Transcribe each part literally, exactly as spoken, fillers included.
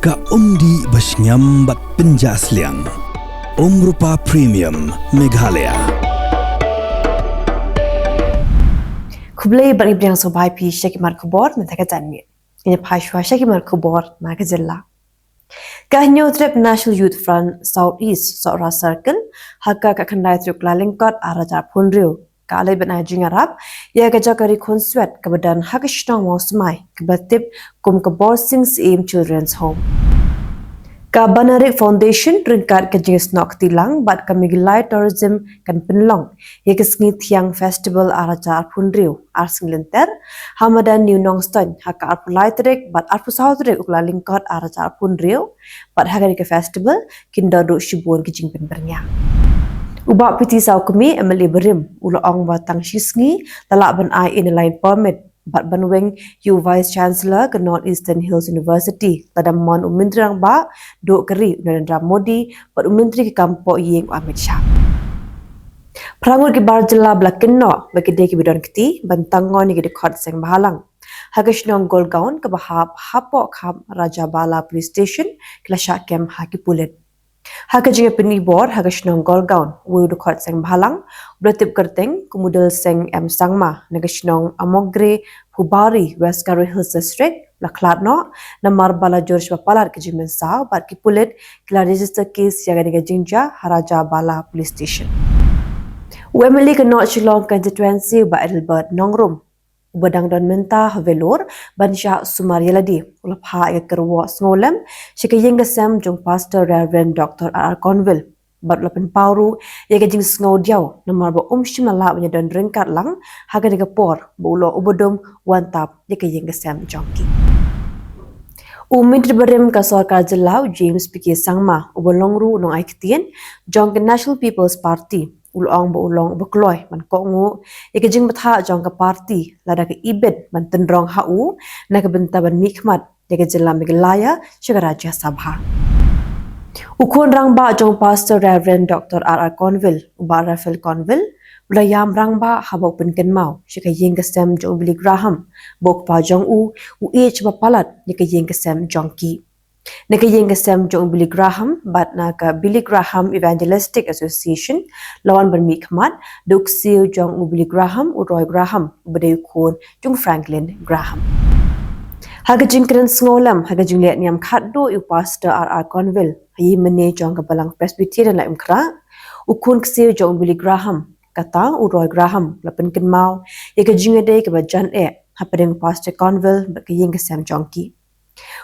Ka umdih ba shngiam bad pynjah sliang. Umrupa Premium Meghalaya. Khublei bad ngi pdiang sngewbha ïa phi sha ki mat khubor mynta ka janmiet. Ngin ïa phai shuwa sha ki mat khubor na ka jylla. Ka Hynñiewtrep National Youth Front South East Sohra Circle ha ka khatkhyndai tarik Kyllalyngkot arhajar arphew hynriew ka la leit ban ai jingïarap ïa ka jaka ri khunswet kaba don ha ka shnong Mawsmai kaba la tip kum ka Borsing Syiem Children's Home. Ka Banarik Foundation ryngkat ka jingsnoh kti lang bad ka Meghalaya Tourism kan pynlong ïa ka Sngi Thiang Festival arhajar arphew hynriew ar sngi lynter ha madan New Nongstoiñ ha ka arphew lai tarik bad arphew saw tarik u Kyllalyngkot arhajar arphew hynriew bad ha kane ka festival kin don ruh shibun ki jingpynbyrngia. U Bah P T Sawkmie, M L A barim, u la ong ba tang shi sngi la lah ban ai Inner Line Permit bad ban weng ïa u Vice Chancellor ka North Eastern Hills University, lada mon u Myntri Rangbah duh ka ri u Narendra Modi bad u Myntri ka kam poh ïing u Amit Shah. Phra ngut ki bar jylla ba la kynnoh ba ki dei kiba don kti ban tangkon ïa ki dkhot seng bhalang ha ka shnong Golgaon kaba hap hapoh khap Rajabala Police Station ki la shah kem ha ki pulit. Ha ka jingïapyni bor ha ka shnong Golgaon, uwei u dkhot seng bhalang uba la tip kyrteng kum u Delseng M Sangma na ka shnong Amogre, Phubari, West Garo Hills District, la khlad noh namar ba la jur shibun palat ka jingmynsaw bad ki pulit ki la register case ïa kane ka jingjia ha Rajabala Police Station. U M L A ka North Shillong Constituency, Bah Adelbert Nongrum, uba dang don mynta ha Vellore ban shah sumar ïalade, u la phah ïa ka kyrwoh sngewlem sha ka ïing ka sem jong Pastor Reverend Doctor R R Conville bad u la pynpaw ruh ïa ka jingsngewdiaw namar ba um shym la lah ban ïadon ryngkat lang ha kane ka por ba u la u badum wan tap ïa ka ïing ka sem jong ki. U Myntri barim ka sorkar jylla, u James P K Sangma, uba long ruh u nongai ktien jong ka National People's Party, u la ong ba u long uba kloi ban kohnguh ïa ka jingbthah jong ka party lada ka ibit ban tynrong ha u na ka bynta ban mihkhmat ïa ka jylla Meghalaya sha ka Rajya Sabha. U khun rangbah jong Pastor Reverend Doctor R R Conville, u Bah Raphael Conville, u la ïam rangbah haba u pynkynmaw sha ka ïing ka sem jong u Billy Graham ba u kpa jong u u ïeit shibun palat ïa ka ïing ka sem jong ki. Na ka ïing ka sem jong u Billy Graham bad na ka Billy Graham Evangelistic Association la wan ban mihkhmat da u ksiew jong u Billy Graham, u Roy Graham, uba dei u khun jong u Franklin Graham. Ha ka jingkren sngewlem ha ka jingleh niam khatduh ïa u Pastor R R Conville ha ïingmane jong ka Balang Presbyterian Laitumkhrah, u khun ksiew jong u Billy Graham, kata u Roy Graham, u la pynkynmaw ïa ka jingïadei kaba jan eh hapdeng u Pastor Conville bad ka ïing ka sem jong ki.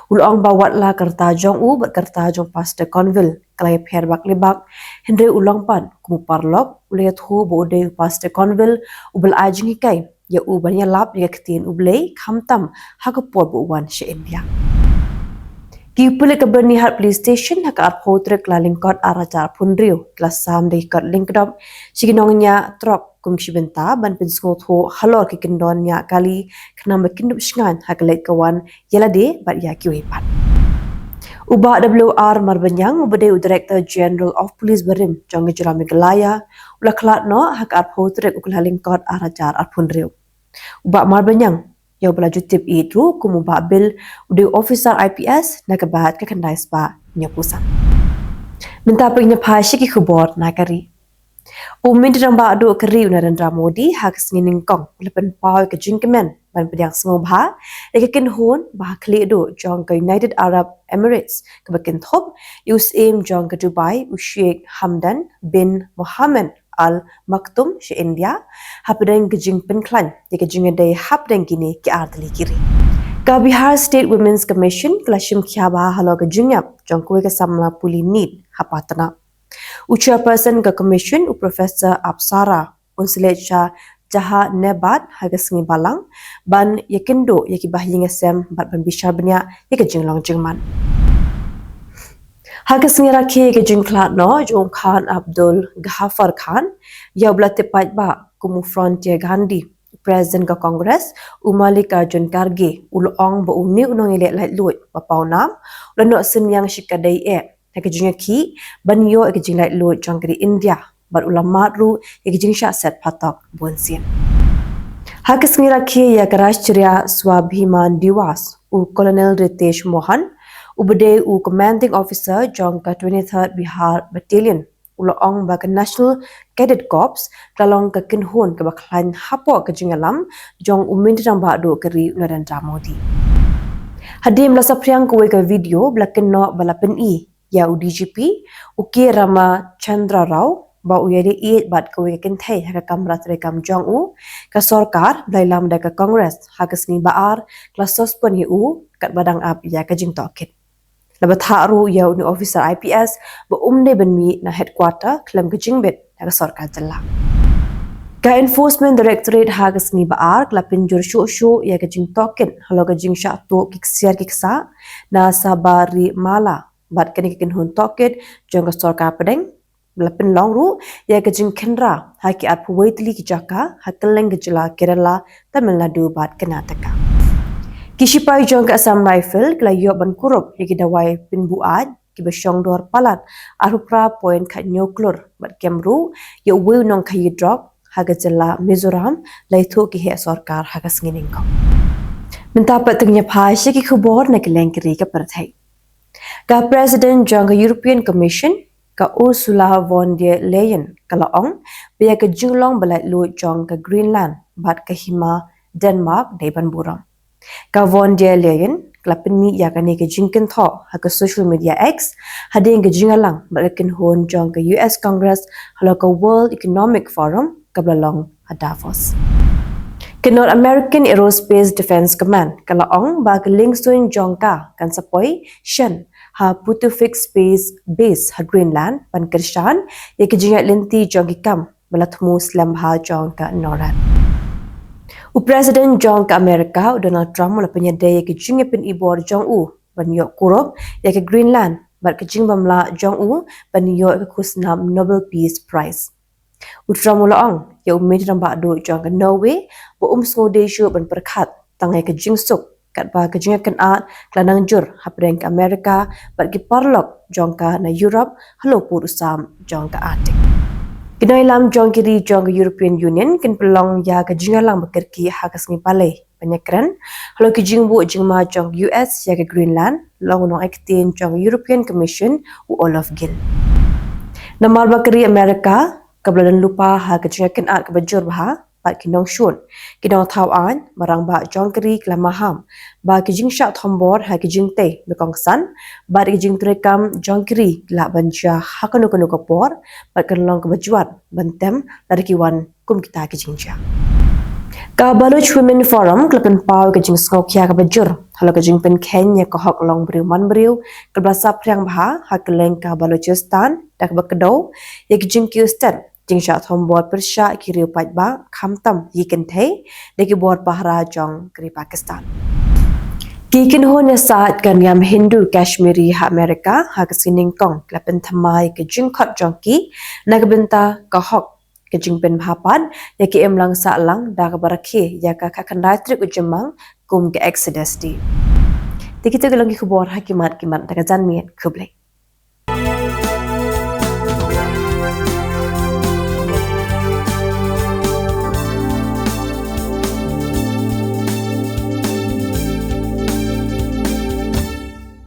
U la ong ba wat la ka rta jong u bad ka rta jong Pastor Conville ka la ïapher bak li bak, hynrei u long pat kum u paralok, u la ïathuh ba u dei u Pastor Conville uba la ai jinghikai ïa u ban ïalap ïa ka ktien U Blei khamtam ha ka por ba u wan sha India. Ki pulit ka Byrnihat Police Station ha ka arphew tarik Kyllalyngkot arhajar arphew hynriew ki la sam da ki kot lyngkdop sha ki nongñiah trok kum shi bynta ban pynsngewthuh halor ki kyndon ñiah kali khnang ba kin dup shngaiñ ha ka leit ka wan ïalade bad ïa kiwei pat. U Bah W R Marbaniang, uba dei u Director General of Police barim jong ka jylla Meghalaya, u la khlad noh ha ka arphew tarik u Kyllalyngkot arhajar arphew hynriew. U Bah Marbaniang, ïa uba la ju tip ïeit ruh kum u Bah Bill, u dei u officer I P S na ka batch ka khyndai spah hynñiewphew san. Mynta pat ngin ïa phai sha ki khubor na ka ri. U Myntri Rangbah duh ka ri u Narendra Modi ha ka sngi nyngkong u la pynpaw ïa ka jingkmen ban pdiang sngewbha ïa ka kynhun ba ha khlieh duh jong ka United Arab Emirates kaba kynthup ïa u Syiem jong ka Dubai, u Sheikh Hamdan bin Mohammed Al Maktoum, sha India hapdeng ka jingpynkhlaiñ ïa ka jingïadei hapdeng kine ki artylli ki ri. Ka Bihar State Women's Commission ka la shim khia bha halor ka jingïap jong kawei ka samla pule NEET ha Patna. U Chairperson ka Commission, u Professor Apsara, un sa leit sha Jahanabad ha ka sngi Balang ban ïakynduh ïa ki bahaïing hasem bad ban bishar bniah ïa ka jinglong jingman. Ha ka sngi rakhe ïa ka jingkhlad noh jong u Khan Abdul Ghaffar Khan, ïa uba la tip paidbah kum u Frontier Gandhi, u President ka Congress, u Mallikarjun Kharge, u la ong ba une u nongïaleh laitluid ba pawnam u la noh synñiang shikatdei eh ha ka jingïakhih ban ïoh ïa ka jinglaitluid jong ka ri India bad u la mad ruh ïa ka jingshah set phatok bunsien. Ha ka sngi rakhe ïa ka Rashtriya Swabhiman Diwas, u Colonel Ritesh Mohan, Uba dei u commanding officer jong ka twenty-third Bihar Battalion u la ong ba ka National Cadet Corps ka long ka kynhun kaba khlaiñ hapoh ka jingïalam jong u Myntri Rangbah Duh ka ri u Narendra Modi. Hadien ba la saphriang kawei ka video ba la kynnoh ba la pyni ïa u D G P, u K Ramachandra Rao, ba u ïaleh ïeit bad kawei ka kynthei ha ka kamra treikam jong u, ka sorkar ba la ïalam da ka Congress ha ka sngi Ba-ar ka la suspend ïa u katba dang ap ïa ka jingtohkit. La bthah ruh ïa une u officer I P S ba um dei ban mih na headquarter khlem ka jingbit na ka sorkar jylla. Ka Enforcement Directorate ha ka sngi Ba-ar ka la pynjur shuh shuh ïa ka jingtohkit halor ka jingshah tuh ki ksiar ki ksah na Sabarimala bad kane ka kynhun tohkit jong ka sorkar pdeng ba la pynlong ruh ïa ka jingkhynra ha ki arphew wei tylli ki jaka ha kylleng ka jylla Kerala, Tamil Nadu bad Karnataka. Ki shipai jong ka Assam Rifle ki la ïoh ban kurup ïa ki dawai pynbuaid kiba shong dor palat arphew phra point khathynñiew klur bad kem ruh ïa uwei u nongkhaïi drok ha ka jylla Mizoram, la ïathuh ki heh sorkar ha ka sngi Nyngkong. Mynta pat to ngin ïa phai sha ki khubor na kylleng ki ri ka pyrthei. Ka President jong ka European Commission, ka Ursula von der Leyen, ka la ong ba ïa ka jinglong ba laitluid jong ka Greenland bad ka hima Denmark dei ban burom. Ka von der Leyen ka la pynmih ïa kane ka jingkynthoh ha ka social media X hadien ka jingïalang bad ka kynhun jong ka U S Congress halor ka World Economic Forum kaba la long ha Davos. Ka North American Aerospace Defense Command ka la ong ba ka liengsuiñ jong ka kan sa poi shen ha Putufik Space Base ha Greenland ban kyrshan ïa ka jingïaid lynti jong ki kam ba la thmu slem bha jong ka NORAD. U President jong ka Amerika u Donald Trump u la pynïadei ïa ka jingïapynibor jong u ban ïoh kurup ïa ka Greenland bad ka jingbymlah jong u ban ïoh ïa ka khusnam Nobel Peace Prize. U Trump u la ong ïa u Myntri Rangbah Duh jong ka Norway ba um sngewdei shuh ban pyrkhat tang ïa ka jingsuk katba ka jingïakynad ka la nang jur hapdeng ka Amerika bad ki paralok jong ka na Europe halor pud u sam jong ka Arctic. Ki nongïalam jong ki ri jong ka European Union kin pynlong ïa ka jingïalang ba kyrkieh ha ka sngi Palei ban ïakren halor ki jingbuh jingma jong ka U S ïa ka Greenland, la ong u nongaiktien jong ka European Commission u Olaf Gill. Namar ba ka ri Amerika kaba la don lypa ha ka jingïakynad kaba jur bha bad ki nongshun, ki nongthaw aiñ bad rangbah jong ka ri ki la maham ba ki jingshah thombor ha ki jingtei ba kongsan bad ki jingtreikam jong ka ri ki lah ban jia ha kano kano ka por bad kan long kaba jwat ban tem lada ki wan kum kita ki jingjia. Ka Baloch Women Forum ka la pynpaw ka jingsngewkhia kaba jur halor ka jingpynkheiñ ïa ka hok long briew man briew kaba la saphriang bha ha kylleng ka Balochistan da kaba kdew ïa ki jingkiew stet jingshah thombor pyrshah ki riew paidbah khamtam ïa ki kynthei da ki bor pahara jong ka ri Pakistan. Ki kynhun ïasaid ka niam Hindu Kashmiri ha Amerika ha ka sngi Nyngkong ki la pynthymmai ïa ka jingkhot jong ki na ka bynta ka hok, ka jingpynbha pat ïa ka imlang sahlang da kaba rakhe ïa ka khatkhyndai tarik u Jymmang kum ka Exodus Day. Te kita ki long ki khubor ha ki mat ki mat da ka janmiet. Khublei.